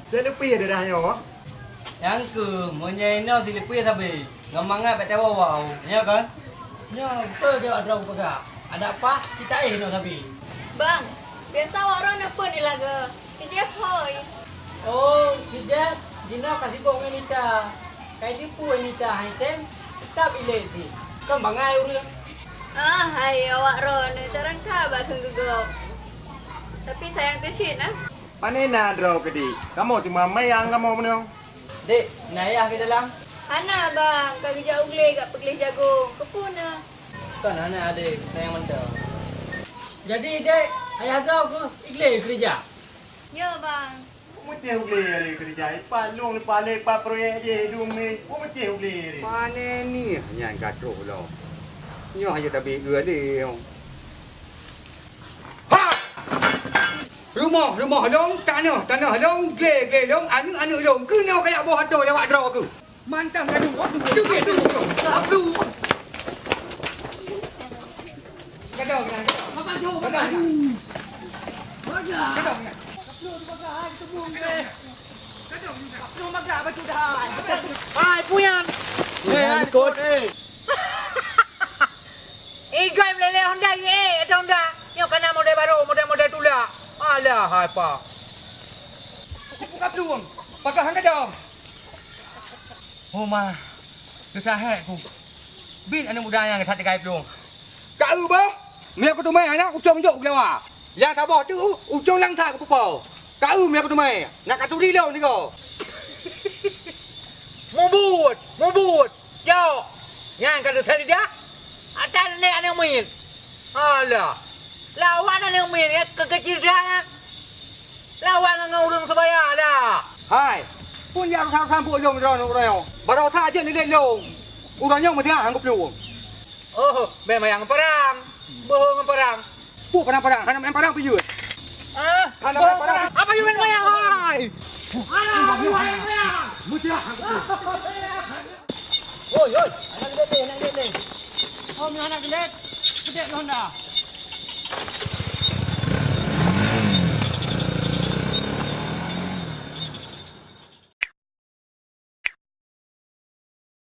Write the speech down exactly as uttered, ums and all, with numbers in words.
Seuleupie daerah nyoe. Nyang keuh, meunyoe inoe seuleupie sabe, ngon mangat bak tawoe-woe, nyo kon? Nyoe beutôi keu droe peugah. Adak pah citaéh inoe sabe. Bang, biasa awak droeneuh peue di lagoe? Si Jeff hôi. Oh, si Jeff, jinoe ka sibok ngon Nita. Kai jipue Nita hai Sam, teutap ilée jih. Kon bangai ureueng. Ah, hai awak droeneuh, carang ka bak kheun geugob. Tapi sayang teuh cit na. Pane na droe keudiek? Kamoe teuma mayang kamoe meunyoe. Dek, na ayah keu dalam? Hana, Bang. Ka geujak u glé jak peugleh jagong. Keupeue na? Kon hana adek, sayang mantong. Jadi, Dek, ayah droe keuh i glé keurija? Yo, Bang. Meucéh u glé keurija. Ipat lông, ipat lé, ipat proyek jih, dum ni. Meucéh u glé. Pane ni nyan ka troh lom. Nyoe hana tabi geu lé. Ha! Rumoh, rumoh lôn, tanoh, tanoh lôn, glé, glé lôn, aneuk, aneuk lôn. Keunoe kajak boh atô lewat droe keuh. Mantang gaduh, oh, tu, tu, tu, tu. Abdu. Gadoh, gadoh. Gadoh, gadoh. Gadoh, gadoh. Hai, puyan. Eh, hai, ikot, eh. Igai meuleleh Honda, eh, ada Honda. Nyoe kana model baru, model-model tulak. Alah, hai, pa. Buka peluang. Pakai hang kedong. Oh, ma. Susah, eh, ku. Bin aneuk muda nyang that tiga peluang. Ka eu boh. Meu kuteumé aneuk ucong jok geulewa. Nyang saboh tu ucong langsa keupupo. Ka eu meu kuteumé, nak katuri lôn tiga. Mubuet, mubuet, jok. Nyan ka desya lidah. Ata nenek aneuk miet. Alah. Lawan aneuk miet ya, kekecil dah. Lawan ngon ureueng sebaya dah. Hai, pun jak rusa-rusa buet lôn droe uroe nyoe. Barosa jeuet lilek lôn. Uroe nyoe meusiah hang geuplueng. Oh, bèk mayang perang. Bohong perang. Peue perang-perang? Hana main perang peue jeuet? Ah, hana main perang. Apa you main mayang, hai? Alah, you main mayang. Mudah. Oi, oi, anak gede, anak gede. Oh, anak gede. Gede Honda.